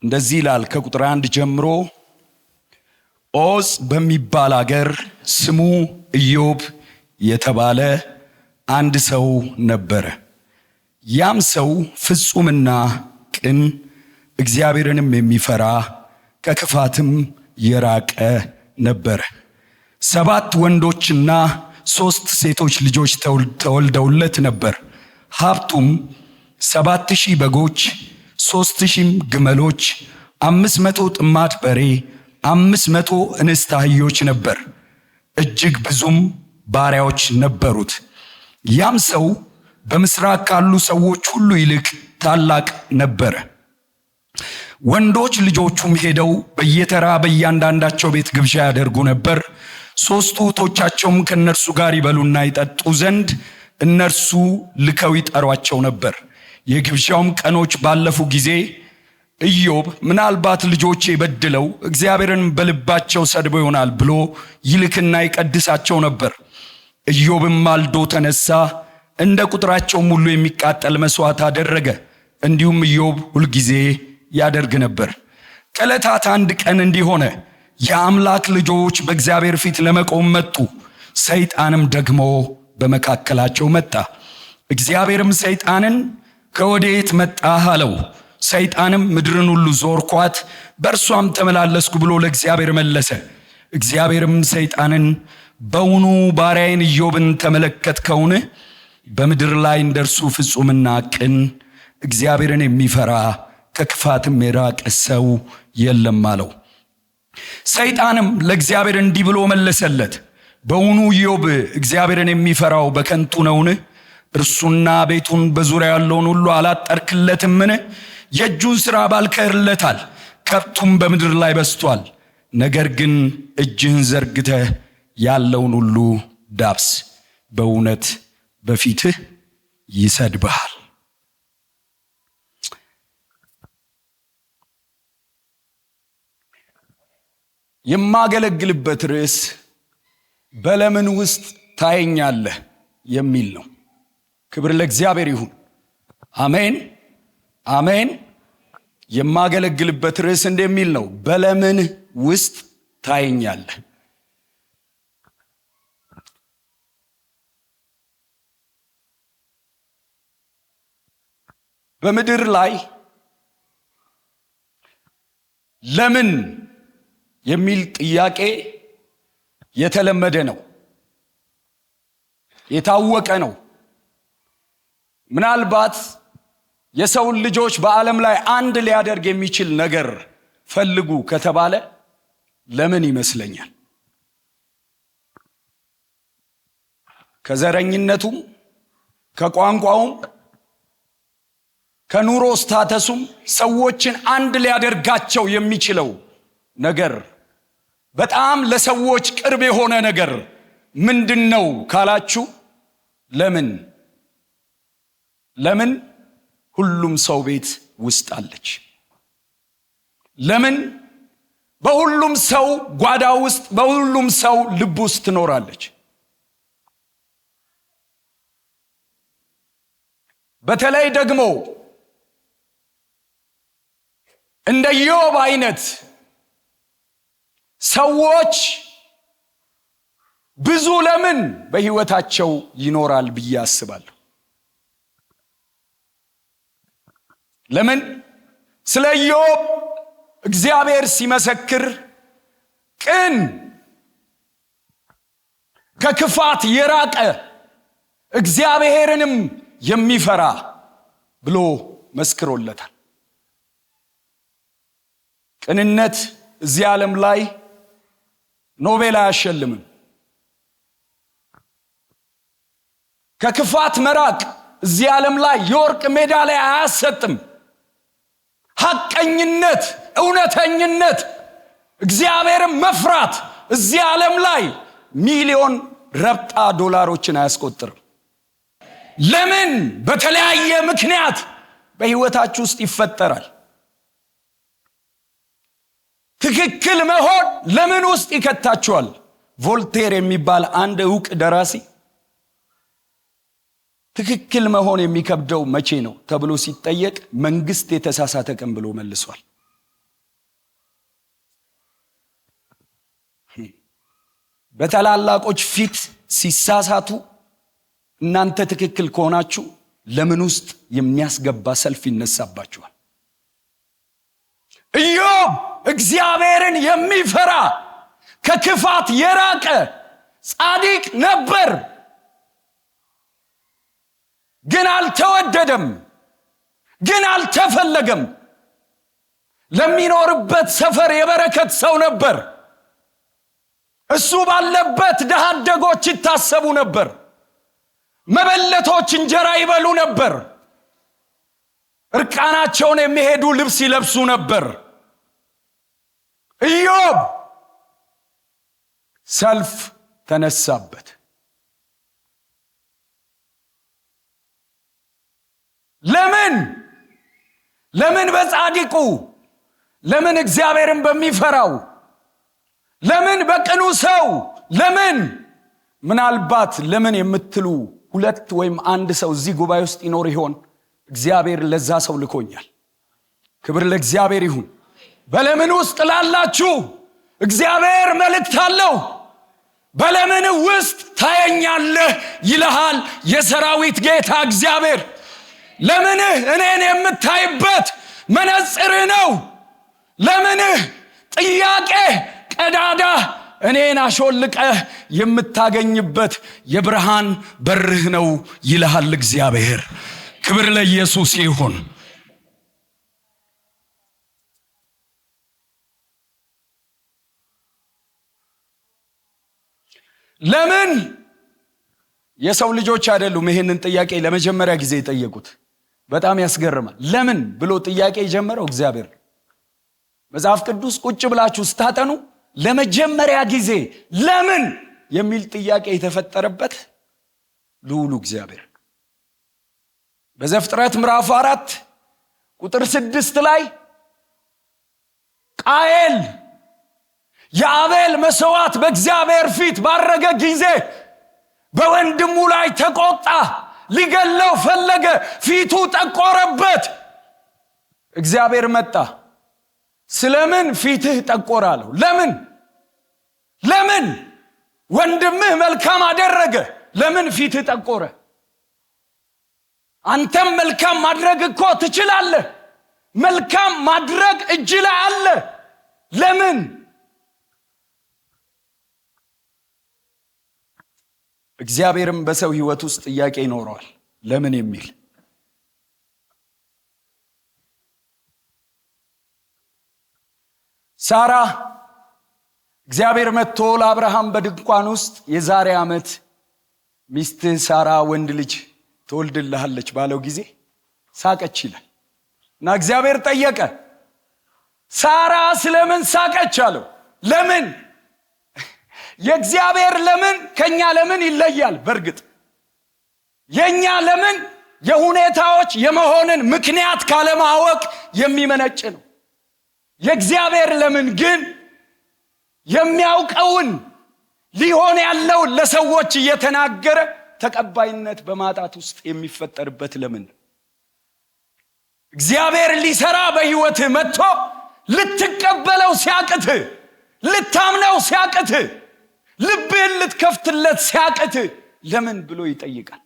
እንደዚህ ይላል ከቁጥር 1 ጀምሮ፣ ዖፅ በሚባል አገር ስሙ ኢዮብ የተባለ አንድ ሰው ነበረ። ያም ሰው ፍጹምና ቅን፣ እግዚአብሔርንም የሚፈራ፣ ከክፋትም የራቀ ነበረ። 7 ወንዶችና 3 ሴቶች ልጆች ተወልደውለት ነበር። ሀብቱም 7000 በጎች፣ 3000 ግመሎች፣ 500 ጥማድ በሬ፣ 500 እንስት አህዮች ነበር። እጅግ ብዙም ባሪያዎች ነበሩት። ያም ሰው በምስራቅ ካሉ ሰዎች ሁሉ ይልቅ ታላቅ ነበረ። ወንዶች ልጆቹም ሄደው በየተራ በእያንዳንዳቸው ቤት ግብዣ ያደርጉ ነበር። 3 እህቶቻቸውም ከእነርሱ ጋር ይበሉና ይጠጡ ዘንድ እነርሱ ልከው ይጠሯቸው ነበር። የግብዣውም ቀኖች ባለፉ ጊዜ ኢዮብ ምናልባት ልጆቼ በድለው እግዚአብሔርን በልባቸው ሰድበው ይሆናል ብሎ ይልክና ይቀድሳቸው ነበር። ኢዮብም ማልዶ ተነሳ፣ እንደ ቁጥራቸውም ሁሉ የሚቃጠል መስዋዕት አደረገ። እንዲሁም ኢዮብ ሁልጊዜ ያደርግ ነበር። ከዕለታት አንድ ቀን እንዲህ ሆነ፣ የአምላክ ልጆች በእግዚአብሔር ፊት ለመቆም መጡ። ሰይጣንም ደግሞ በመካከላቸው መጣ። እግዚአብሔርም ሰይጣንን ከወዴት መጣህ አለው። ሰይጣንም ምድርን ሁሉ ዞርኳት፣ በእርሷም ተመላለስኩ ብሎ ለእግዚአብሔር መለሰ። እግዚአብሔርም ሰይጣንን በውኑ ባሪያዬን ኢዮብን ተመለከትከውን? በምድር ላይ እንደርሱ ፍጹምና ቅን፣ እግዚአብሔርን የሚፈራ፣ ከክፋትም የራቀ ሰው የለም አለው። ሰይጣንም ለእግዚአብሔር እንዲህ ብሎ መለሰለት፣ በውኑ ኢዮብ እግዚአብሔርን የሚፈራው በከንቱ ነውን? እርሱና ቤቱን በዙሪያው ያለውን ሁሉ አላጠርክለትምን? የእጁን ሥራ ባልከርለታል፣ ከብቱም በምድር ላይ በዝቷል። ነገር ግን እጅህን ዘርግተህ ያለውን ሁሉ ዳብስ፣ በእውነት በፊትህ ይሰድብሃል። የማገለግልበት ርዕስ በለምን ውስጥ ታየኛለህ የሚል ነው። ክብር ለእግዚአብሔር ይሁን። አሜን አሜን። የማገለግልበት ርዕስ እንደሚል ነው፣ በለምን ውስጥ ታየኛለህ። በምድር ላይ ለምን የሚል ጥያቄ የተለመደ ነው፣ የታወቀ ነው። ምናልባት የሰውን ልጆች በዓለም ላይ አንድ ሊያደርግ የሚችል ነገር ፈልጉ ከተባለ ለምን ይመስለኛል። ከዘረኝነቱም፣ ከቋንቋውም፣ ከኑሮ ስታተሱም ሰዎችን አንድ ሊያደርጋቸው የሚችለው ነገር፣ በጣም ለሰዎች ቅርብ የሆነ ነገር ምንድነው ካላችሁ፣ ለምን? ለምን ሁሉም ሰው ቤት ውስጥ አለች? ለምን በሁሉም ሰው ጓዳ ውስጥ፣ በሁሉም ሰው ልብ ውስጥ ትኖራለች? በተለይ ደግሞ እንደ ኢዮብ አይነት ሰዎች ብዙ ለምን በህይወታቸው ይኖራል ብዬ አስባለሁ። ለምን? ስለ ኢዮብ እግዚአብሔር ሲመሰክር ቅን፣ ከክፋት የራቀ፣ እግዚአብሔርንም የሚፈራ ብሎ መስክሮለታል። ቅንነት እዚህ ዓለም ላይ ኖቤል አያሸልምም። ከክፋት መራቅ እዚህ ዓለም ላይ የወርቅ ሜዳሊያ አያሰጥም። ሐቀኝነት፣ እውነተኝነት፣ እግዚአብሔርን መፍራት እዚህ ዓለም ላይ ሚሊዮን ረብጣ ዶላሮችን አያስቆጥርም። ለምን? በተለያየ ምክንያት በህይወታችሁ ውስጥ ይፈጠራል። ትክክል መሆን ለምን ውስጥ ይከታችኋል? ቮልቴር የሚባል አንድ ዕውቅ ደራሲ ትክክል መሆን የሚከብደው መቼ ነው ተብሎ ሲጠየቅ መንግስት የተሳሳተ ቀን ብሎ መልሷል። በታላላቆች ፊት ሲሳሳቱ እናንተ ትክክል ከሆናችሁ ለምን ውስጥ የሚያስገባ ሰልፍ ይነሳባችኋል። ኢዮብ እግዚአብሔርን የሚፈራ ከክፋት የራቀ ጻድቅ ነበር፣ ግን አልተወደደም፣ ግን አልተፈለገም። ለሚኖርበት ሰፈር የበረከት ሰው ነበር። እሱ ባለበት ድሃ አደጎች ይታሰቡ ነበር። መበለቶች እንጀራ ይበሉ ነበር። እርቃናቸውን የሚሄዱ ልብስ ይለብሱ ነበር። ኢዮብ ሰልፍ ተነሳበት። ለምን? ለምን በጻድቁ? ለምን እግዚአብሔርን በሚፈራው? ለምን በቅኑ ሰው? ለምን? ምናልባት ለምን የምትሉ ሁለት ወይም አንድ ሰው እዚህ ጉባኤ ውስጥ ይኖር ይሆን? እግዚአብሔር ለዛ ሰው ልኮኛል። ክብር ለእግዚአብሔር ይሁን። በለምን ውስጥ ላላችሁ እግዚአብሔር መልእክት አለው። በለምን ውስጥ ታየኛለህ ይልሃል የሰራዊት ጌታ እግዚአብሔር። ለምንህ እኔን የምታይበት መነጽርህ ነው። ለምንህ ጥያቄ ቀዳዳ እኔን አሾልቀህ የምታገኝበት የብርሃን በርህ ነው ይልሃል እግዚአብሔር። ክብር ለኢየሱስ ይሁን። ለምን የሰው ልጆች አይደሉም ይሄንን ጥያቄ ለመጀመሪያ ጊዜ የጠየቁት። በጣም ያስገርማል። ለምን ብሎ ጥያቄ የጀመረው እግዚአብሔር። መጽሐፍ ቅዱስ ቁጭ ብላችሁ ስታጠኑ ለመጀመሪያ ጊዜ ለምን የሚል ጥያቄ የተፈጠረበት ልዑሉ እግዚአብሔር። በዘፍጥረት ምዕራፍ 4 ቁጥር 6 ላይ ቃየል የአቤል መስዋዕት በእግዚአብሔር ፊት ባረገ ጊዜ በወንድሙ ላይ ተቆጣ፣ ሊገለው ፈለገ፣ ፊቱ ጠቆረበት። እግዚአብሔር መጣ። ስለምን ፊትህ ጠቆረ አለው። ለምን? ለምን ወንድምህ መልካም አደረገ፣ ለምን ፊትህ ጠቆረ? አንተም መልካም ማድረግ እኮ ትችላለህ። መልካም ማድረግ እጅ ላይ አለ። ለምን? እግዚአብሔርም በሰው ሕይወት ውስጥ ጥያቄ ይኖረዋል፣ ለምን የሚል። ሳራ እግዚአብሔር መጥቶ ለአብርሃም በድንኳን ውስጥ የዛሬ ዓመት ሚስትህ ሳራ ወንድ ልጅ ትወልድልሃለች ባለው ጊዜ ሳቀች ይላል። እና እግዚአብሔር ጠየቀ፣ ሳራ ስለምን ሳቀች አለው። ለምን? የእግዚአብሔር ለምን ከኛ ለምን ይለያል? በእርግጥ የኛ ለምን የሁኔታዎች የመሆንን ምክንያት ካለማወቅ የሚመነጭ ነው። የእግዚአብሔር ለምን ግን የሚያውቀውን ሊሆን ያለውን ለሰዎች እየተናገረ ተቀባይነት በማጣት ውስጥ የሚፈጠርበት ለምን ነው። እግዚአብሔር ሊሰራ በሕይወትህ መጥቶ ልትቀበለው ሲያቅትህ፣ ልታምነው ሲያቅትህ፣ ልብህን ልትከፍትለት ሲያቅትህ ለምን ብሎ ይጠይቃል።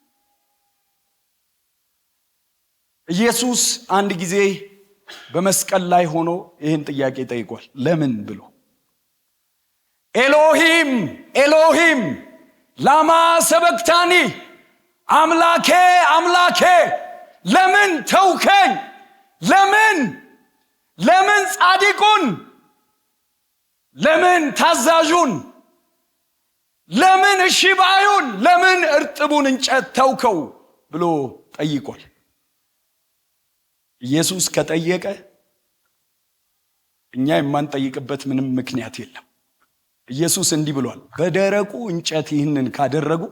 ኢየሱስ አንድ ጊዜ በመስቀል ላይ ሆኖ ይህን ጥያቄ ጠይቋል። ለምን ብሎ። ኤሎሂም ኤሎሂም ላማ ሰበክታኒ፣ አምላኬ አምላኬ ለምን ተውከኝ? ለምን? ለምን ጻድቁን? ለምን ታዛዡን? ለምን እሺ ባዩን? ለምን እርጥቡን እንጨት ተውከው ብሎ ጠይቋል። ኢየሱስ ከጠየቀ እኛ የማንጠይቅበት ምንም ምክንያት የለም። ኢየሱስ እንዲህ ብሏል፣ በደረቁ እንጨት ይህንን ካደረጉ፣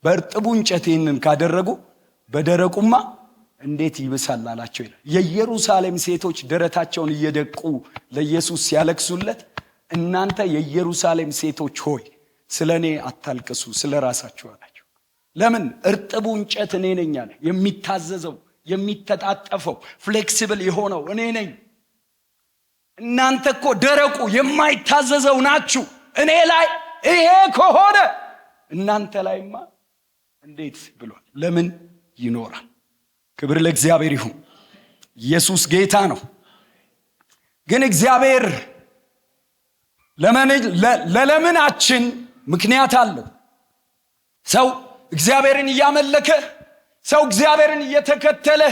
በእርጥቡ እንጨት ይህንን ካደረጉ በደረቁማ እንዴት ይብሳል አላቸው ይላል። የኢየሩሳሌም ሴቶች ደረታቸውን እየደቁ ለኢየሱስ ሲያለቅሱለት፣ እናንተ የኢየሩሳሌም ሴቶች ሆይ ስለኔ አታልቅሱ፣ ስለራሳችሁ አላቸው። ለምን? እርጥቡ እንጨት እኔ ነኝ አለ። የሚታዘዘው፣ የሚተጣጠፈው፣ flexible የሆነው እኔ ነኝ። እናንተ እኮ ደረቁ የማይታዘዘው ናችሁ። እኔ ላይ ይሄ ከሆነ እናንተ ላይማ እንዴት ብሏል? ለምን ይኖራል? ክብር ለእግዚአብሔር ይሁን። ኢየሱስ ጌታ ነው። ግን እግዚአብሔር ለለምናችን ምክንያት አለው። ሰው እግዚአብሔርን እያመለከ፣ ሰው እግዚአብሔርን እየተከተለ፣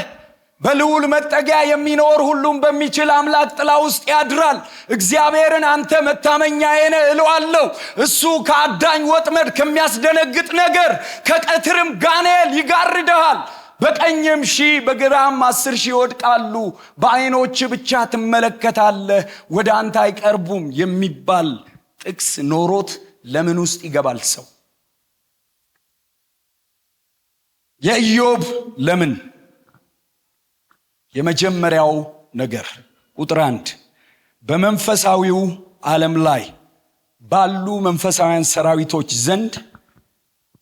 በልዑል መጠጊያ የሚኖር ሁሉም በሚችል አምላክ ጥላ ውስጥ ያድራል። እግዚአብሔርን አንተ መታመኛዬ ነህ እለዋለሁ። እሱ ከአዳኝ ወጥመድ፣ ከሚያስደነግጥ ነገር፣ ከቀትርም ጋኔል ይጋርድሃል። በቀኝም 1000 በግራም 10,000 ይወድቃሉ። በዓይኖች ብቻ ትመለከታለህ፣ ወደ አንተ አይቀርቡም የሚባል ጥቅስ ኖሮት ለምን ውስጥ ይገባል ሰው? የኢዮብ ለምን የመጀመሪያው ነገር ቁጥር 1 በመንፈሳዊው ዓለም ላይ ባሉ መንፈሳውያን ሰራዊቶች ዘንድ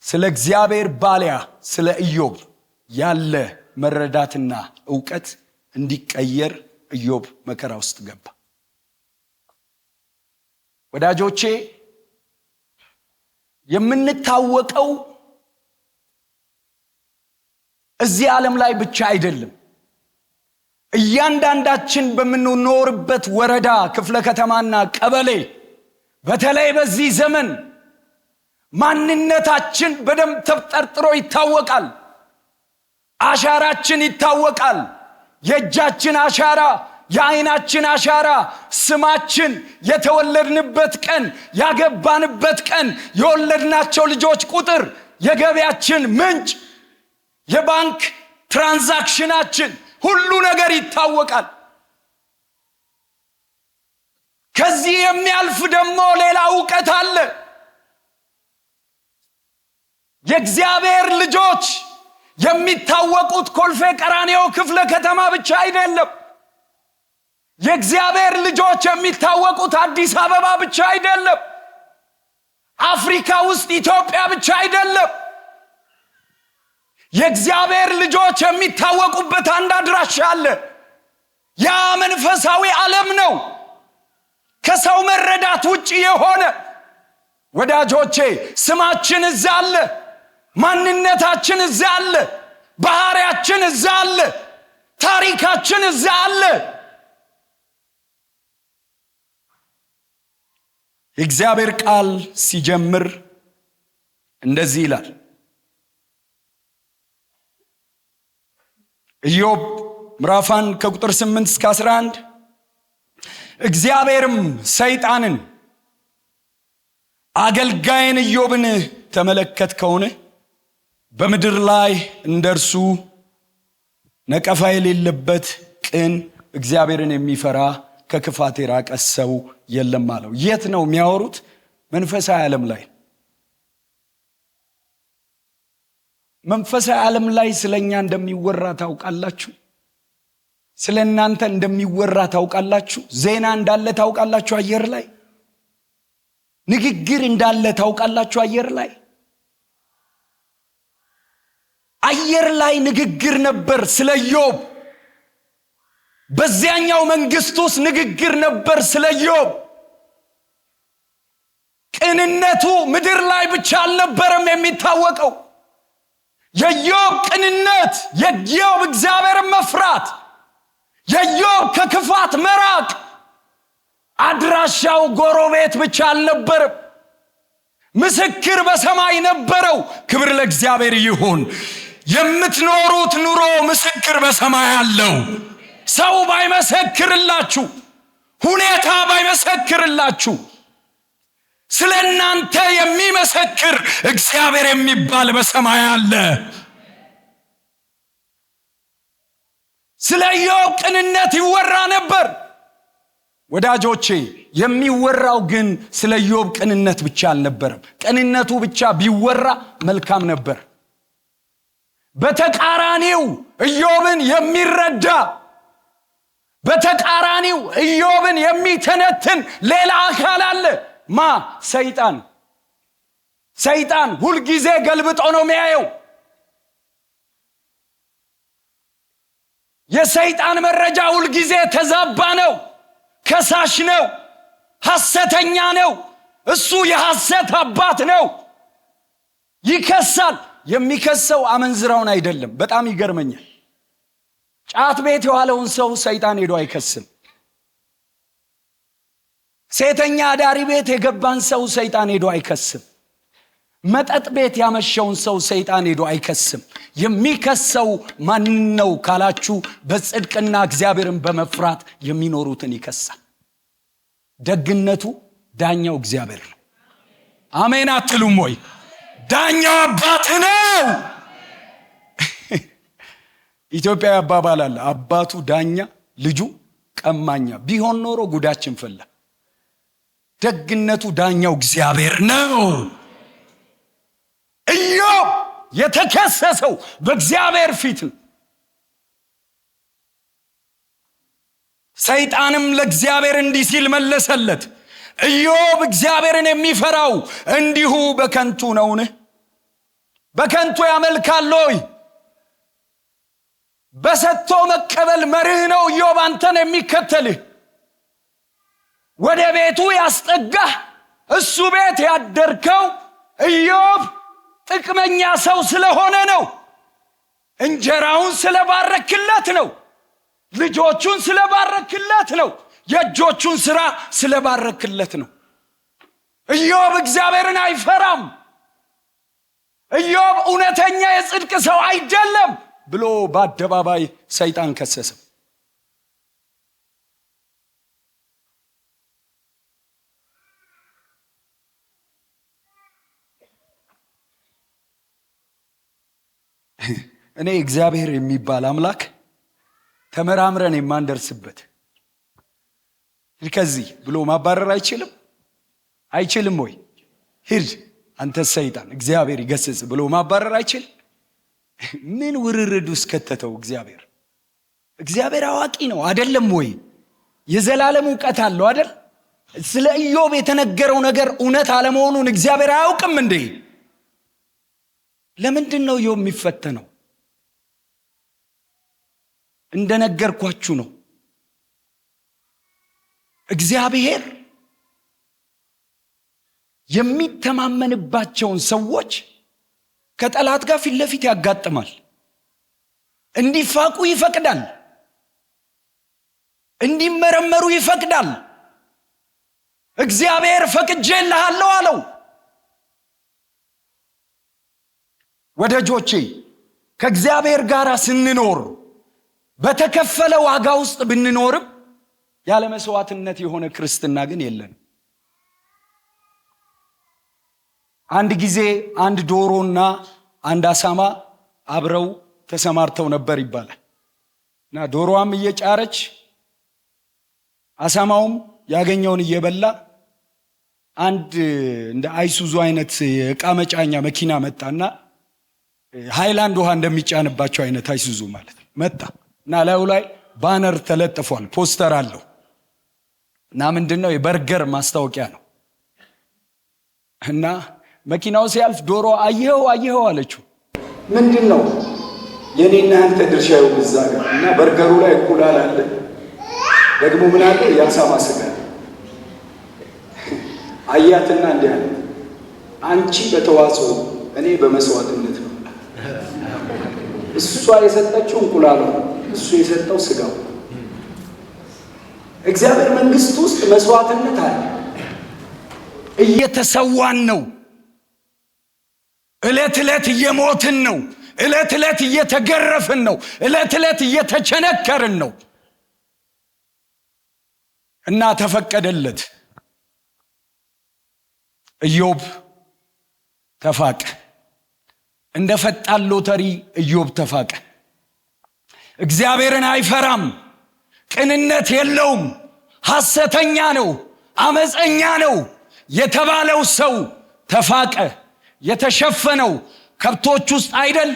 ስለ እግዚአብሔር ባሪያ ስለ ኢዮብ ያለ መረዳትና ዕውቀት እንዲቀየር ኢዮብ መከራ ውስጥ ገባ። ወዳጆቼ፣ የምንታወቀው እዚህ ዓለም ላይ ብቻ አይደለም። እያንዳንዳችን በምንኖርበት ወረዳ፣ ክፍለ ከተማና ቀበሌ በተለይ በዚህ ዘመን ማንነታችን በደንብ ተጠርጥሮ ይታወቃል። አሻራችን ይታወቃል። የእጃችን አሻራ፣ የአይናችን አሻራ፣ ስማችን፣ የተወለድንበት ቀን፣ ያገባንበት ቀን፣ የወለድናቸው ልጆች ቁጥር፣ የገቢያችን ምንጭ፣ የባንክ transaction ኣችን፣ ሁሉ ነገር ይታወቃል። ከዚህ የሚያልፍ ደግሞ ሌላ ዕውቀት አለ። የእግዚአብሔር ልጆች የሚታወቁት ኮልፌ ቀራኒዮ ክፍለ ከተማ ብቻ አይደለም። የእግዚአብሔር ልጆች የሚታወቁት አዲስ አበባ ብቻ አይደለም። አፍሪካ ውስጥ ኢትዮጵያ ብቻ አይደለም። የእግዚአብሔር ልጆች የሚታወቁበት አንድ አድራሻ አለ። ያ መንፈሳዊ ዓለም ነው፣ ከሰው መረዳት ውጪ የሆነ። ወዳጆቼ፣ ስማችን እዛ አለ፣ ማንነታችን እዛ አለ፣ ባህሪያችን እዛ አለ፣ ታሪካችን እዛ አለ። የእግዚአብሔር ቃል ሲጀምር እንደዚህ ይላል። ኢዮብ ምዕራፍ 1 ከቁጥር 8 እስከ 11፣ እግዚአብሔርም ሰይጣንን አገልጋይን ኢዮብን ተመለከትከውን? በምድር ላይ እንደርሱ ነቀፋ የሌለበት ቅን፣ እግዚአብሔርን የሚፈራ፣ ከክፋት የራቀ ሰው የለም አለው። የት ነው የሚያወሩት? መንፈሳዊ ዓለም ላይ። መንፈሳዊ ዓለም ላይ ስለኛ እንደሚወራ ታውቃላችሁ? ስለ እናንተ እንደሚወራ ታውቃላችሁ? ዜና እንዳለ ታውቃላችሁ? አየር ላይ ንግግር እንዳለ ታውቃላችሁ? አየር ላይ፣ አየር ላይ ንግግር ነበር ስለ ኢዮብ። በዚያኛው መንግስት ውስጥ ንግግር ነበር ስለ ኢዮብ። ቅንነቱ ምድር ላይ ብቻ አልነበረም የሚታወቀው። የኢዮብ ቅንነት፣ የኢዮብ እግዚአብሔርን መፍራት፣ የኢዮብ ከክፋት መራቅ አድራሻው ጎረቤት ብቻ አልነበረም። ምስክር በሰማይ ነበረው። ክብር ለእግዚአብሔር ይሁን። የምትኖሩት ኑሮ ምስክር በሰማይ አለው። ሰው ባይመሰክርላችሁ፣ ሁኔታ ባይመሰክርላችሁ፣ ስለ እናንተ የሚመሰክር እግዚአብሔር የሚባል በሰማይ አለ። ስለ ኢዮብ ቅንነት ይወራ ነበር። ወዳጆቼ፣ የሚወራው ግን ስለ ኢዮብ ቅንነት ብቻ አልነበረም። ቅንነቱ ብቻ ቢወራ መልካም ነበር። በተቃራኒው ኢዮብን የሚረዳ፣ በተቃራኒው ኢዮብን የሚተነትን ሌላ አካል አለ። ማ? ሰይጣን። ሰይጣን ሁልጊዜ ገልብጦ ነው የሚያየው። የሰይጣን መረጃ ሁልጊዜ ተዛባ ነው፣ ከሳሽ ነው፣ ሐሰተኛ ነው፣ እሱ የሐሰት አባት ነው። ይከሳል። የሚከሰው አመንዝራውን አይደለም። በጣም ይገርመኛል። ጫት ቤት የዋለውን ሰው ሰይጣን ሄዶ አይከስም። ሴተኛ አዳሪ ቤት የገባን ሰው ሰይጣን ሄዶ አይከስም። መጠጥ ቤት ያመሸውን ሰው ሰይጣን ሄዶ አይከስም። የሚከሰው ማን ነው ካላችሁ፣ በጽድቅና እግዚአብሔርን በመፍራት የሚኖሩትን ይከሳል። ደግነቱ ዳኛው እግዚአብሔር ነው። አሜን አትሉም ወይ? ዳኛው አባት ነው። ኢትዮጵያዊ አባባል አለ፣ አባቱ ዳኛ ልጁ ቀማኛ ቢሆን ኖሮ ጉዳችን ፈላ። ደግነቱ ዳኛው እግዚአብሔር ነው። ኢዮብ የተከሰሰው በእግዚአብሔር ፊት ነው። ሰይጣንም ለእግዚአብሔር እንዲህ ሲል መለሰለት፣ ኢዮብ እግዚአብሔርን የሚፈራው እንዲሁ በከንቱ ነውን? በከንቱ ያመልካል ወይ? በሰጥቶ መቀበል መርህ ነው ኢዮብ አንተን የሚከተልህ። ወደ ቤቱ ያስጠጋህ፣ እሱ ቤት ያደርከው ኢዮብ ጥቅመኛ ሰው ስለሆነ ነው። እንጀራውን ስለባረክለት ነው። ልጆቹን ስለባረክለት ነው። የእጆቹን ስራ ስለባረክለት ነው። ኢዮብ እግዚአብሔርን አይፈራም፣ ኢዮብ እውነተኛ የጽድቅ ሰው አይደለም ብሎ በአደባባይ ሰይጣን ከሰሰው። እኔ እግዚአብሔር የሚባል አምላክ ተመራምረን የማንደርስበት ከዚህ ብሎ ማባረር አይችልም? አይችልም ወይ? ሂድ አንተ ሰይጣን እግዚአብሔር ይገስጽ ብሎ ማባረር አይችልም? ምን ውርርድ ውስጥ ከተተው እግዚአብሔር? እግዚአብሔር አዋቂ ነው አይደለም ወይ? የዘላለም እውቀት አለው አይደል? ስለ ኢዮብ የተነገረው ነገር እውነት አለመሆኑን እግዚአብሔር አያውቅም እንዴ? ለምንድን ነው ኢዮብ የሚፈተነው? እንደነገርኳችሁ ነው። እግዚአብሔር የሚተማመንባቸውን ሰዎች ከጠላት ጋር ፊት ለፊት ያጋጥማል። እንዲፋቁ ይፈቅዳል። እንዲመረመሩ ይፈቅዳል። እግዚአብሔር ፈቅጄልሃለሁ አለው። ወዳጆቼ ከእግዚአብሔር ጋር ስንኖር በተከፈለ ዋጋ ውስጥ ብንኖርም ያለ መስዋዕትነት የሆነ ክርስትና ግን የለንም። አንድ ጊዜ አንድ ዶሮና አንድ አሳማ አብረው ተሰማርተው ነበር ይባላል። እና ዶሮዋም እየጫረች አሳማውም ያገኘውን እየበላ አንድ እንደ አይሱዙ አይነት የዕቃ መጫኛ መኪና መጣና፣ ሃይላንድ ውሃ እንደሚጫንባቸው አይነት አይሱዙ ማለት ነው፣ መጣ እና ላዩ ላይ banner ተለጥፏል፣ ፖስተር አለው። እና ምንድነው? የበርገር ማስታወቂያ ነው። እና መኪናው ሲያልፍ ዶሮ አየኸው አየኸው አለችው። ምንድነው? የኔና ያንተ ድርሻ ይኸው እዛ ጋር። እና በርገሩ ላይ እንቁላል አለ፣ ደግሞ ምን አለ? የአሳማ ስጋ። አያትና እንዲህ አለ፣ አንቺ በተዋጽኦ እኔ በመስዋዕትነት ነው። እሷ የሰጠችው እንቁላሉ፣ እሱ የሰጠው ስጋው። እግዚአብሔር መንግስት ውስጥ መስዋዕትነት አለ። እየተሰዋን ነው። እለት እለት እየሞትን ነው። እለት እለት እየተገረፍን ነው። እለት እለት እየተቸነከርን ነው። እና ተፈቀደለት። ኢዮብ ተፋቀ። እንደ ፈጣን ሎተሪ ኢዮብ ተፋቀ። እግዚአብሔርን አይፈራም፣ ቅንነት የለውም፣ ሐሰተኛ ነው፣ አመፀኛ ነው የተባለው ሰው ተፋቀ። የተሸፈነው ከብቶች ውስጥ አይደል?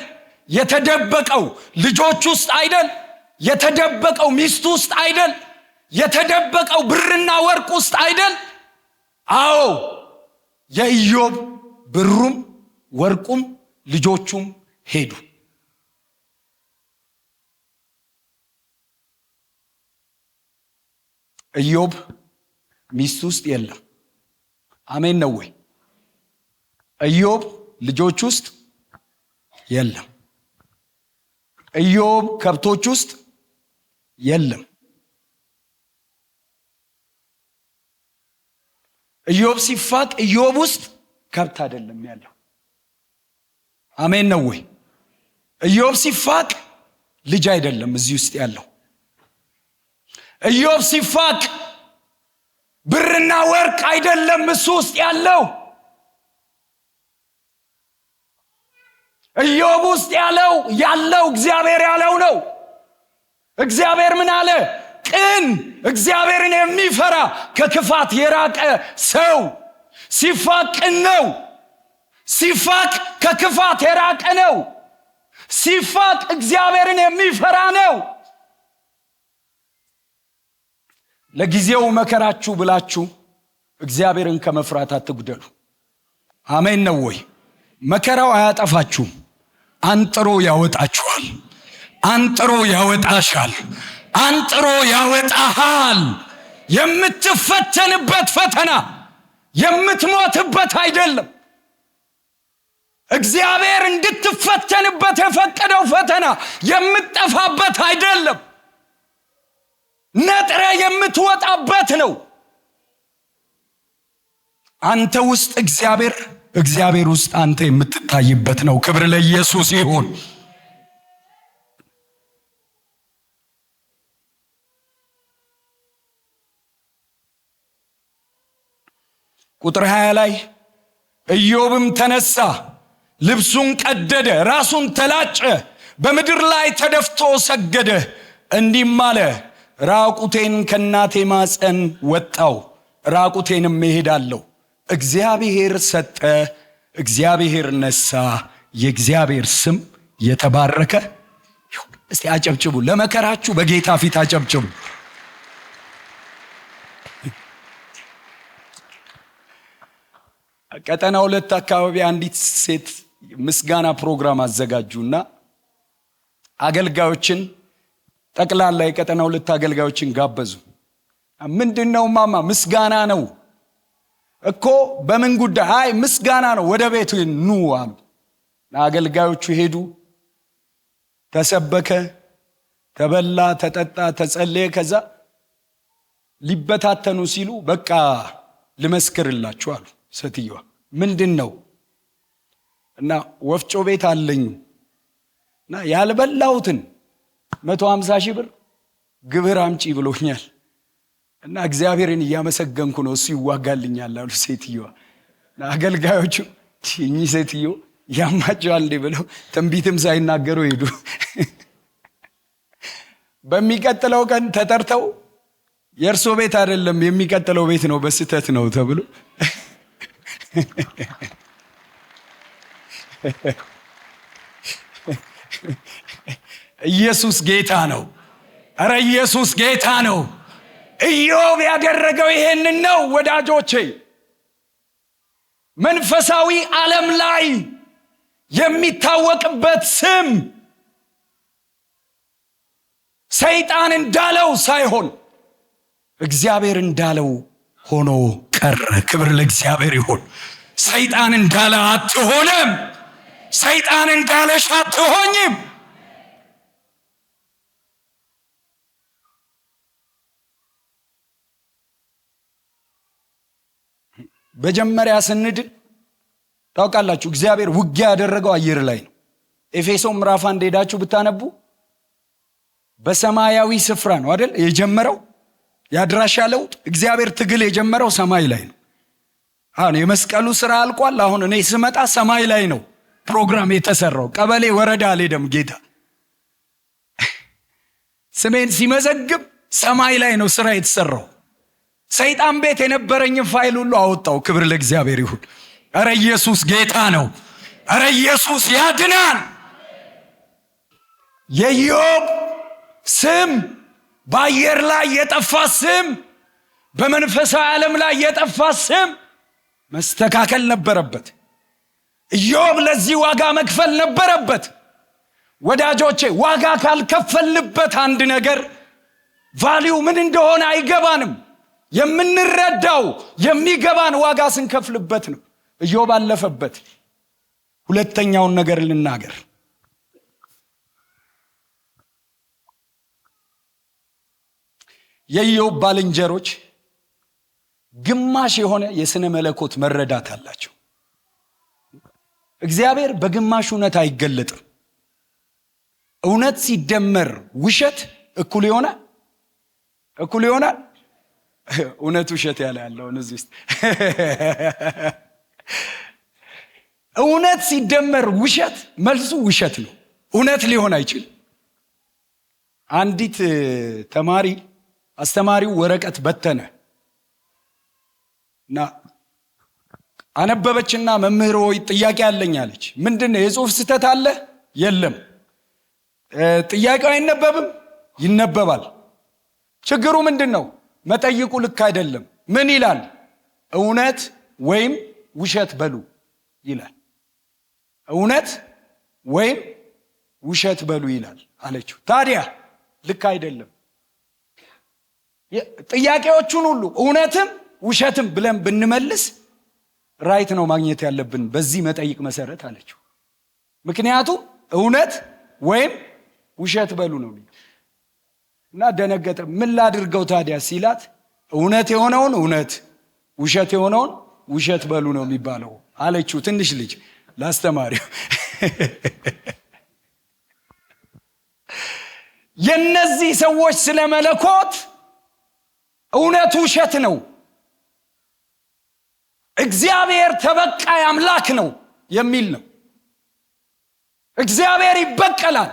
የተደበቀው ልጆች ውስጥ አይደል? የተደበቀው ሚስት ውስጥ አይደል? የተደበቀው ብርና ወርቅ ውስጥ አይደል? አዎ፣ የኢዮብ ብሩም ወርቁም ልጆቹም ሄዱ። ኢዮብ ሚስት ውስጥ የለም፣ አሜን ነው ወይ? ኢዮብ ልጆች ውስጥ የለም። ኢዮብ ከብቶች ውስጥ የለም። ኢዮብ ሲፋቅ ኢዮብ ውስጥ ከብት አይደለም ያለው። አሜን ነው ወይ? ኢዮብ ሲፋቅ ልጅ አይደለም እዚህ ውስጥ ያለው። ኢዮብ ሲፋቅ ብርና ወርቅ አይደለም እሱ ውስጥ ያለው። ኢዮብ ውስጥ ያለው እግዚአብሔር ያለው ነው። እግዚአብሔር ምን አለ? ቅን፣ እግዚአብሔርን የሚፈራ፣ ከክፋት የራቀ ሰው ሲፋቅ ቅን ነው። ሲፋቅ ከክፋት የራቀ ነው። ሲፋቅ እግዚአብሔርን የሚፈራ ነው። ለጊዜው መከራችሁ ብላችሁ እግዚአብሔርን ከመፍራት አትጉደሉ። አሜን ነው ወይ? መከራው አያጠፋችሁም፣ አንጥሮ ያወጣችኋል። አንጥሮ ያወጣሻል። አንጥሮ ያወጣሃል። የምትፈተንበት ፈተና የምትሞትበት አይደለም። እግዚአብሔር እንድትፈተንበት የፈቀደው ፈተና የምትጠፋበት አይደለም። ነጥረ የምትወጣበት ነው። አንተ ውስጥ እግዚአብሔር፣ እግዚአብሔር ውስጥ አንተ የምትታይበት ነው። ክብር ለኢየሱስ ይሁን። ቁጥር 20 ላይ ኢዮብም ተነሳ፣ ልብሱን ቀደደ፣ ራሱን ተላጨ፣ በምድር ላይ ተደፍቶ ሰገደ። እንዲህም አለ፣ ራቁቴን ከእናቴ ማፀን ወጣው፣ ራቁቴንም እሄዳለሁ። እግዚአብሔር ሰጠ፣ እግዚአብሔር ነሳ፣ የእግዚአብሔር ስም የተባረከ ይሁን። እስቲ አጨብጭቡ፣ ለመከራችሁ በጌታ ፊት አጨብጭቡ። ቀጠና 2 አካባቢ አንዲት ሴት ምስጋና ፕሮግራም አዘጋጁና አገልጋዮችን ጠቅላላ የቀጠና 2 አገልጋዮችን ጋበዙ። ምንድነው ማማ? ምስጋና ነው እኮ። በምን ጉዳይ? አይ ምስጋና ነው፣ ወደ ቤቱ ኑ አሉ። አገልጋዮቹ ሄዱ። ተሰበከ፣ ተበላ፣ ተጠጣ፣ ተጸለየ። ከዛ ሊበታተኑ ሲሉ በቃ ልመስክርላችሁ አሉ ሴትየዋ። ምንድነው? እና ወፍጮ ቤት አለኝ እና ያልበላሁትን 150 ሺህ ብር ግብር አምጪ ብሎኛል እና እግዚአብሔርን እያመሰገንኩ ነው፣ እሱ ይዋጋልኛል አሉ ሴትየዋ። አገልጋዮቹ እኚህ ሴትዮ ያማቸዋል እንዴ ብለው ትንቢትም ሳይናገሩ ሄዱ። በሚቀጥለው ቀን ተጠርተው የእርሶ ቤት አይደለም የሚቀጥለው ቤት ነው፣ በስህተት ነው ተብሎ ኢየሱስ ጌታ ነው። ኧረ ኢየሱስ ጌታ ነው። ኢዮብ ያደረገው ይሄንን ነው ወዳጆቼ። መንፈሳዊ ዓለም ላይ የሚታወቅበት ስም ሰይጣን እንዳለው ሳይሆን እግዚአብሔር እንዳለው ሆኖ ቀረ። ክብር ለእግዚአብሔር ይሁን። ሰይጣን እንዳለ አትሆንም። ሰይጣን እንዳለሽ አትሆኝም። መጀመሪያ ስንድን ታውቃላችሁ እግዚአብሔር ውጊያ ያደረገው አየር ላይ ነው። ኤፌሶን ምዕራፍ 1 ሄዳችሁ ብታነቡ በሰማያዊ ስፍራ ነው አይደል የጀመረው ያድራሻ ለውጥ። እግዚአብሔር ትግል የጀመረው ሰማይ ላይ ነው። አሁን የመስቀሉ ስራ አልቋል። አሁን እኔ ስመጣ ሰማይ ላይ ነው ፕሮግራም የተሰራው። ቀበሌ ወረዳ አልሄደም ጌታ። ስሜን ሲመዘግብ ሰማይ ላይ ነው ስራ የተሰራው። ሰይጣን ቤት የነበረኝን ፋይል ሁሉ አወጣው። ክብር ለእግዚአብሔር ይሁን። ኧረ ኢየሱስ ጌታ ነው። ኧረ ኢየሱስ ያድናል። የኢዮብ ስም በአየር ላይ የጠፋ ስም፣ በመንፈሳዊ ዓለም ላይ የጠፋ ስም መስተካከል ነበረበት። ኢዮብ ለዚህ ዋጋ መክፈል ነበረበት። ወዳጆቼ ዋጋ ካልከፈልንበት አንድ ነገር value ምን እንደሆነ አይገባንም። የምንረዳው የሚገባን ዋጋ ስንከፍልበት ነው። ኢዮብ አለፈበት። ሁለተኛውን ነገር ልናገር። የኢዮብ ባልንጀሮች ግማሽ የሆነ የስነ መለኮት መረዳት አላቸው። እግዚአብሔር በግማሽ እውነት አይገለጥም። እውነት ሲደመር ውሸት እኩል ይሆናል። እኩል ይሆናል። እውነት ውሸት ያለ ያለውን እዚህ ውስጥ እውነት ሲደመር ውሸት መልሱ ውሸት ነው። እውነት ሊሆን አይችልም። አንዲት ተማሪ አስተማሪው ወረቀት በተነ እና አነበበችና መምህር ሆይ ጥያቄ አለኝ አለች። ምንድነው? የጽሁፍ ስህተት አለ? የለም። ጥያቄው አይነበብም? ይነበባል። ችግሩ ምንድነው? መጠይቁ ልክ አይደለም። ምን ይላል? እውነት ወይም ውሸት በሉ ይላል። እውነት ወይም ውሸት በሉ ይላል አለችው። ታዲያ ልክ አይደለም። ጥያቄዎቹን ሁሉ እውነትም ውሸትም ብለን ብንመልስ right ነው ማግኘት ያለብን በዚህ መጠይቅ መሰረት አለችው። ምክንያቱም እውነት ወይም ውሸት በሉ ነው እና ደነገጠ። ምን ላድርገው ታዲያ ሲላት እውነት የሆነውን እውነት ውሸት የሆነውን ውሸት በሉ ነው የሚባለው አለችው። ትንሽ ልጅ ላስተማሪው። የነዚህ ሰዎች ስለ መለኮት እውነት ውሸት ነው፣ እግዚአብሔር ተበቃይ አምላክ ነው የሚል ነው። እግዚአብሔር ይበቀላል።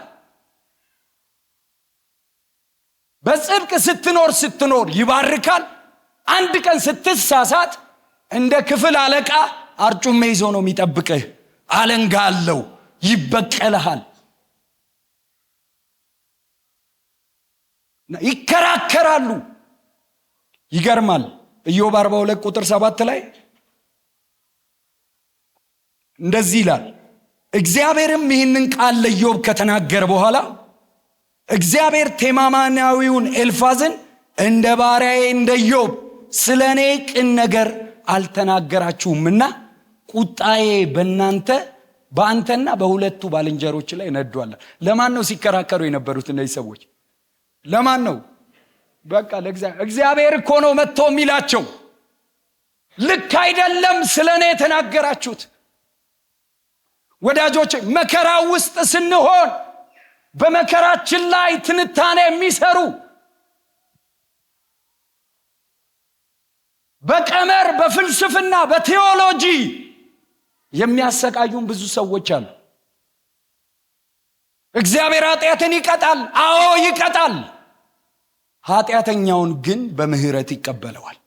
በጽድቅ ስትኖር ይባርካል። አንድ ቀን ስትሳሳት እንደ ክፍል አለቃ አርጩሜ ይዞ ነው የሚጠብቅህ። አለንጋ አለው፣ ይበቀልሃል። ይከራከራሉ። ይገርማል። ኢዮብ 42 ቁጥር 7 ላይ እንደዚህ ይላል። እግዚአብሔርም ይህንን ቃል ለኢዮብ ከተናገረ በኋላ እግዚአብሔር ቴማናዊውን ኤልፋዝን እንደ ባሪያዬ እንደ ኢዮብ ስለኔ ቅን ነገር አልተናገራችሁምና ቁጣዬ በእናንተ በአንተና በሁለቱ ባልንጀሮች ላይ ነዷል። ለማን ነው ሲከራከሩ የነበሩት እነዚህ ሰዎች? ለማን ነው? በቃ ለእግዚአብሔር። እግዚአብሔር እኮ ነው መጥቶ የሚላቸው ልክ አይደለም ስለኔ የተናገራችሁት። ወዳጆች መከራ ውስጥ ስንሆን በመከራችን ላይ ትንታኔ የሚሰሩ በቀመር በፍልስፍና በቴዎሎጂ የሚያሰቃዩን ብዙ ሰዎች አሉ። እግዚአብሔር ኃጢአትን ይቀጣል። አዎ ይቀጣል። ኃጢአተኛውን ግን በምህረት ይቀበለዋል።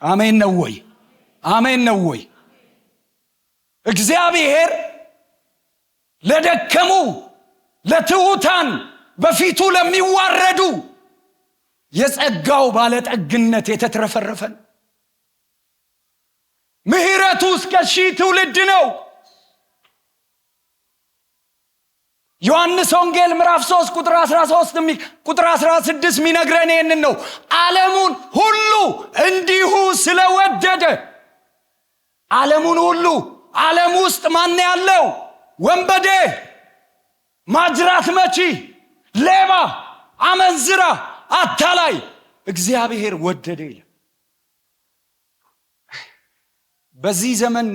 አሜን ነው ወይ? አሜን ነው ወይ? እግዚአብሔር ለደከሙ ለትሑታን በፊቱ ለሚዋረዱ የጸጋው ባለጠግነት የተትረፈረፈ ምህረቱ እስከ ሺህ ትውልድ ነው። ዮሐንስ ወንጌል ምዕራፍ 3 ቁጥር 13 ቁጥር 16 የሚነግረን ይሄንን ነው። ዓለሙን ሁሉ እንዲሁ ስለወደደ ዓለሙን ሁሉ፣ ዓለም ውስጥ ማን ያለው? ወንበዴ፣ ማጅራት መቺ፣ ሌባ፣ አመንዝራ፣ አታላይ እግዚአብሔር ወደደ ይላል። በዚህ ዘመን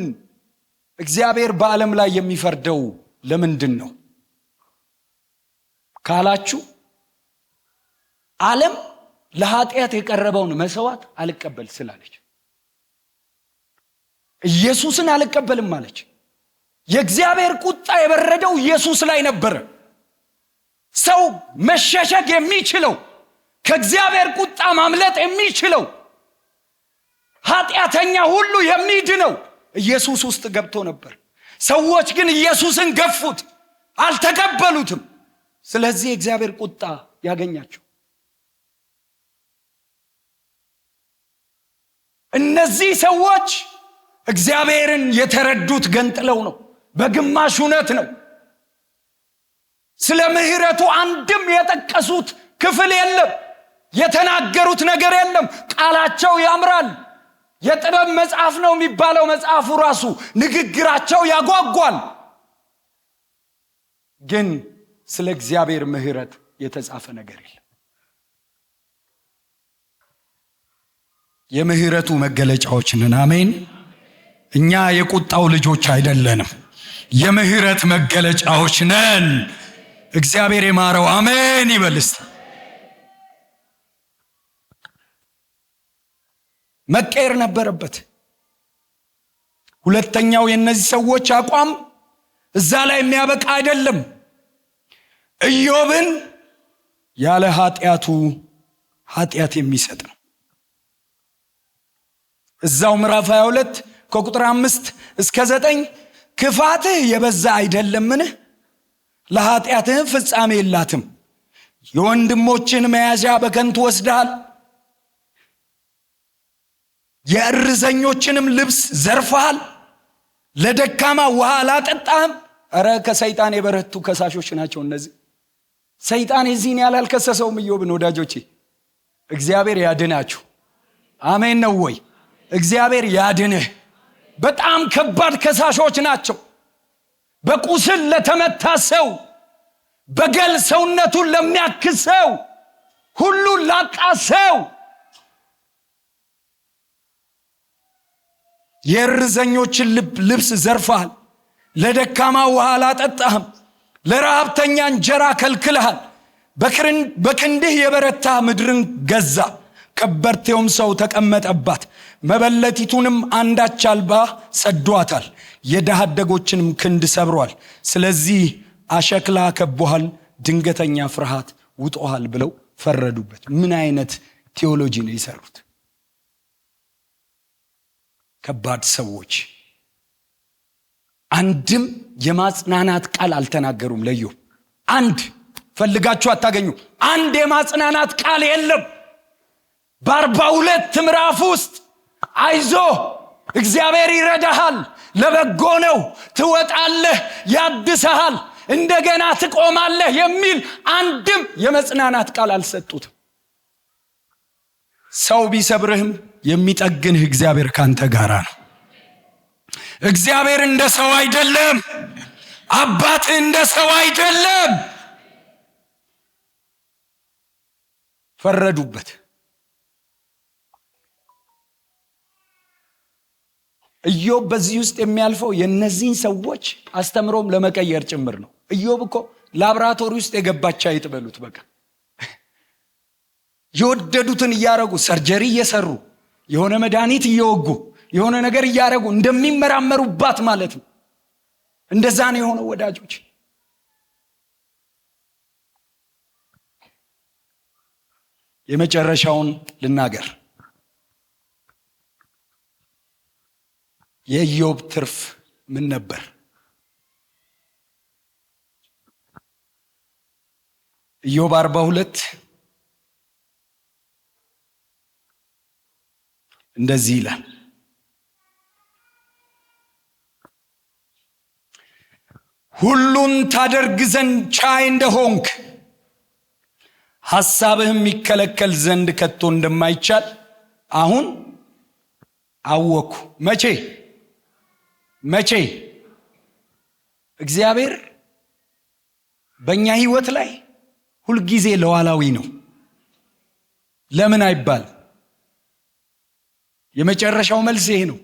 እግዚአብሔር በዓለም ላይ የሚፈርደው ለምንድን ነው ካላችሁ ዓለም ለኃጢአት የቀረበውን መስዋዕት አልቀበል ስላለች፣ ኢየሱስን አልቀበልም አለች። የእግዚአብሔር ቁጣ የበረደው ኢየሱስ ላይ ነበር። ሰው መሸሸግ የሚችለው ከእግዚአብሔር ቁጣ ማምለጥ የሚችለው ኃጢአተኛ ሁሉ የሚድነው ኢየሱስ ውስጥ ገብቶ ነበር። ሰዎች ግን ኢየሱስን ገፉት፣ አልተቀበሉትም። ስለዚህ የእግዚአብሔር ቁጣ ያገኛቸው። እነዚህ ሰዎች እግዚአብሔርን የተረዱት ገንጥለው ነው፣ በግማሽ እውነት ነው። ስለ ምህረቱ አንድም የጠቀሱት ክፍል የለም። የተናገሩት ነገር የለም። ቃላቸው ያምራል። የጥበብ መጽሐፍ ነው የሚባለው መጽሐፉ ራሱ ንግግራቸው ያጓጓል። ግን ስለ እግዚአብሔር ምሕረት የተጻፈ ነገር የለም። የምህረቱ መገለጫዎች ነን። አሜን። እኛ የቁጣው ልጆች አይደለንም፣ የምህረት መገለጫዎች ነን። እግዚአብሔር የማረው አሜን ይበልስ። መቀየር ነበረበት። ሁለተኛው የእነዚህ ሰዎች አቋም እዛ ላይ የሚያበቃ አይደለም። ኢዮብን ያለ ኃጢአቱ ኃጢአት የሚሰጥ ነው። እዛው ምዕራፍ 22 ከቁጥር 5 እስከ 9 ክፋትህ የበዛ አይደለምን? ለኃጢአትህም ፍጻሜ የላትም። የወንድሞችን መያዣ በከንቱ ወስደሃል፣ የእርዘኞችንም ልብስ ዘርፈሃል፣ ለደካማ ውሃ አላጠጣህም። ኧረ ከሰይጣን የበረቱ ከሳሾች ናቸው እነዚህ። ሰይጣን የዚህን ያህል አልከሰሰውም ኢዮብን። ወዳጆቼ እግዚአብሔር ያድናችሁ። አሜን ነው ወይ? እግዚአብሔር ያድንህ። በጣም ከባድ ከሳሾች ናቸው። በቁስል ለተመታ ሰው፣ በገል ሰውነቱን ለሚያክስ ሰው፣ ሁሉን ላጣ ሰው የእርዘኞችን ልብስ ዘርፈሃል፣ ለደካማ ውሃ አላጠጣህም፣ ለረሃብተኛ እንጀራ ከልክልሃል። በክንድህ የበረታ ምድርን ገዛ፣ ከበርቴውም ሰው ተቀመጠባት። መበለቲቱንም አንዳች አልባ ሰዷታል፣ የድሃ አደጎችንም ክንድ ሰብሯል። ስለዚህ አሸክላ ከቦሃል፣ ድንገተኛ ፍርሃት ውጦሃል ብለው ፈረዱበት። ምን አይነት ቴዎሎጂ ነው የሰሩት? ከባድ ሰዎች። አንድም የማጽናናት ቃል አልተናገሩም ለኢዮብ። አንድ ፈልጋችሁ አታገኙ። አንድ የማጽናናት ቃል የለም። በ42 ምዕራፍ ውስጥ አይዞ እግዚአብሔር ይረዳሃል፣ ለበጎ ነው፣ ትወጣለህ፣ ያድስሃል፣ እንደገና ትቆማለህ የሚል አንድም የመጽናናት ቃል አልሰጡትም። ሰው ቢሰብርህም የሚጠግንህ እግዚአብሔር ካንተ ጋራ ነው። እግዚአብሔር እንደ ሰው አይደለም። አባትህ እንደ ሰው አይደለም። ፈረዱበት። ኢዮብ በዚህ ውስጥ የሚያልፈው የነዚህን ሰዎች አስተምሮም ለመቀየር ጭምር ነው። ኢዮብ እኮ ላብራቶሪ ውስጥ የገባች አይጥ በሉት። በቃ የወደዱትን እያረጉ ሰርጀሪ እየሰሩ የሆነ መድኃኒት እየወጉ የሆነ ነገር እያረጉ እንደሚመራመሩባት ማለት ነው። እንደዛ ነው የሆነው ወዳጆች። የመጨረሻውን ልናገር። የኢዮብ ትርፍ ምን ነበር? ኢዮብ 42 እንደዚህ ይላል። ሁሉን ታደርግ ዘንድ ቻይ እንደሆንክ ሐሳብህም ይከለከል ዘንድ ከቶ እንደማይቻል አሁን አወኩ። መቼ መቼ? እግዚአብሔር በእኛ ህይወት ላይ ሁልጊዜ ሉዓላዊ ነው። ለምን አይባል? የመጨረሻው መልስ ይሄ ነው።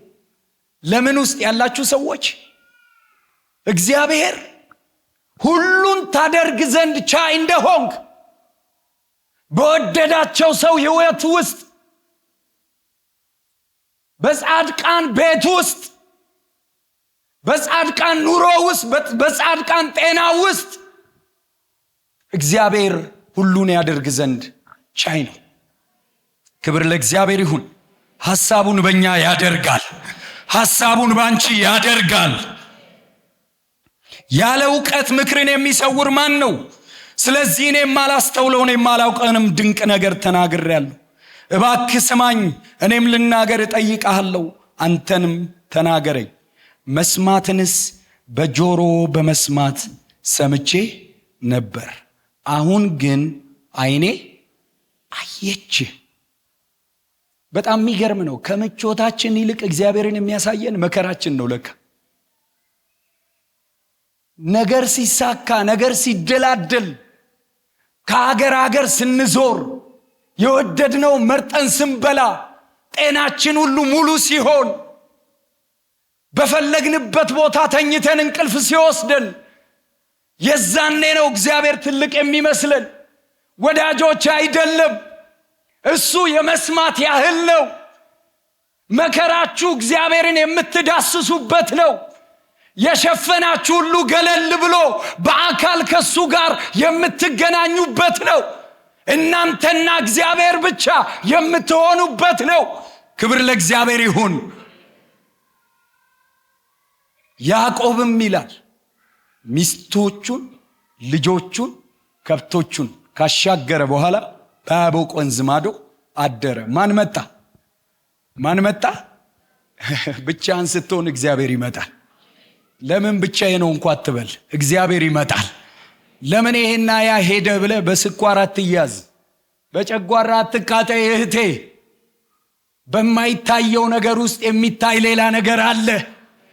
ለምን ውስጥ ያላችሁ ሰዎች እግዚአብሔር ሁሉን ታደርግ ዘንድ ቻይ እንደሆንክ በወደዳቸው ሰው ህይወት ውስጥ፣ በጻድቃን ቤት ውስጥ፣ በጻድቃን ኑሮ ውስጥ፣ በጻድቃን ጤና ውስጥ እግዚአብሔር ሁሉን ያደርግ ዘንድ ቻይ ነው። ክብር ለእግዚአብሔር ይሁን። ሐሳቡን በእኛ ያደርጋል። ሐሳቡን ባንቺ ያደርጋል። ያለ እውቀት ምክርን የሚሰውር ማን ነው? ስለዚህ እኔ የማላስተውለውን የማላውቀውንም ድንቅ ነገር ተናግሬአለሁ። እባክህ ስማኝ፣ እኔም ልናገር እጠይቅሃለሁ፣ አንተንም ተናገረኝ። መስማትንስ በጆሮ በመስማት ሰምቼ ነበር፣ አሁን ግን ዓይኔ አየች። በጣም የሚገርም ነው። ከምቾታችን ይልቅ እግዚአብሔርን የሚያሳየን መከራችን ነው። ለካ ነገር ሲሳካ፣ ነገር ሲደላደል፣ ከሀገር ሀገር ስንዞር፣ የወደድነው መርጠን ስንበላ፣ ጤናችን ሁሉ ሙሉ ሲሆን፣ በፈለግንበት ቦታ ተኝተን እንቅልፍ ሲወስደን፣ የዛኔ ነው እግዚአብሔር ትልቅ የሚመስለን። ወዳጆች አይደለም፣ እሱ የመስማት ያህል ነው። መከራችሁ እግዚአብሔርን የምትዳስሱበት ነው። የሸፈናችሁ ሁሉ ገለል ብሎ በአካል ከሱ ጋር የምትገናኙበት ነው። እናንተና እግዚአብሔር ብቻ የምትሆኑበት ነው። ክብር ለእግዚአብሔር ይሁን። ያዕቆብም ይላል ሚስቶቹን፣ ልጆቹን፣ ከብቶቹን ካሻገረ በኋላ በያቦቅ ወንዝ ማዶ አደረ። ማን መጣ? ማን መጣ? ብቻህን ስትሆን እግዚአብሔር ይመጣል። ለምን ብቻዬ ነው እንኳ አትበል፣ እግዚአብሔር ይመጣል። ለምን ይሄና ያ ሄደ ብለህ በስኳር አትያዝ፣ በጨጓራ አትቃጠይ እህቴ። በማይታየው ነገር ውስጥ የሚታይ ሌላ ነገር አለ።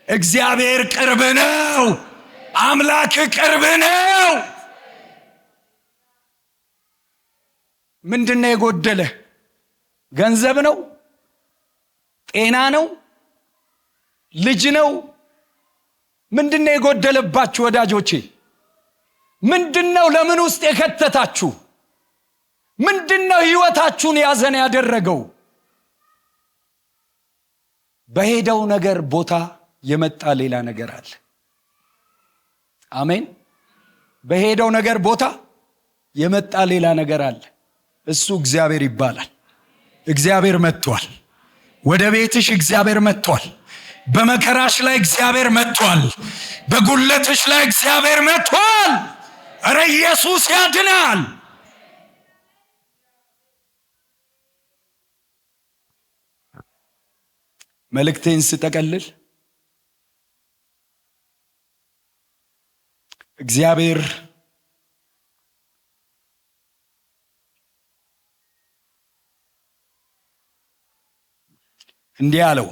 እግዚአብሔር ቅርብ ነው። አምላክ ቅርብ ነው። ምንድነው የጎደለ? ገንዘብ ነው? ጤና ነው? ልጅ ነው? ምንድነው የጎደለባችሁ ወዳጆቼ? ምንድነው ለምን ውስጥ የከተታችሁ? ምንድነው ህይወታችሁን ያዘን ያደረገው? በሄደው ነገር ቦታ የመጣ ሌላ ነገር አለ። አሜን። በሄደው ነገር ቦታ የመጣ ሌላ ነገር አለ። እሱ እግዚአብሔር ይባላል። እግዚአብሔር መጥቷል። ወደ ቤትሽ እግዚአብሔር መጥቷል። በመከራሽ ላይ እግዚአብሔር መጥቷል። በጉለትሽ ላይ እግዚአብሔር መጥቷል። ኧረ ኢየሱስ ያድናል። መልእክቴን ስጠቀልል እግዚአብሔር እንዲህ አለው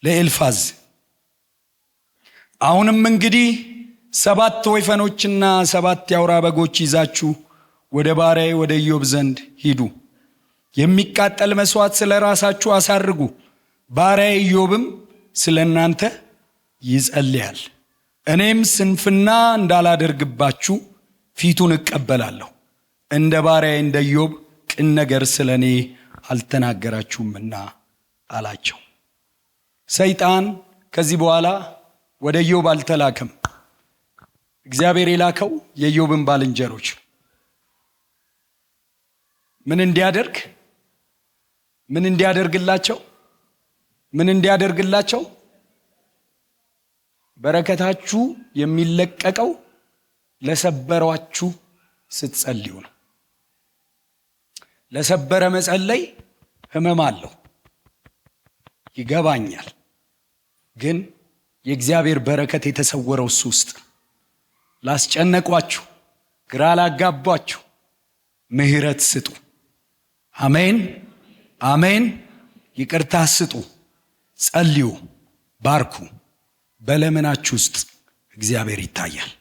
ለኤልፋዝ፣ አሁንም እንግዲህ 7 ወይፈኖችና 7 የአውራ በጎች ይዛችሁ ወደ ባሪያዬ ወደ ኢዮብ ዘንድ ሂዱ። የሚቃጠል መስዋዕት ስለ ራሳችሁ አሳርጉ፣ ባሪያዬ ኢዮብም ስለ እናንተ ይጸልያል። እኔም ስንፍና እንዳላደርግባችሁ ፊቱን እቀበላለሁ። እንደ ባሪያዬ እንደ ኢዮብ ቅን ነገር ስለ እኔ አልተናገራችሁምና አላቸው። ሰይጣን ከዚህ በኋላ ወደ ኢዮብ አልተላከም። እግዚአብሔር የላከው የኢዮብን ባልንጀሮች ምን እንዲያደርግ? ምን እንዲያደርግላቸው? ምን እንዲያደርግላቸው? በረከታችሁ የሚለቀቀው ለሰበሯችሁ ስትጸልዩ ነው። ለሰበረ መጸለይ ህመም አለው፣ ይገባኛል። ግን የእግዚአብሔር በረከት የተሰወረው እሱ ውስጥ። ላስጨነቋችሁ፣ ግራ ላጋቧችሁ ምህረት ስጡ። አሜን አሜን። ይቅርታ ስጡ፣ ጸልዩ፣ ባርኩ። በለመናችሁ ውስጥ እግዚአብሔር ይታያል።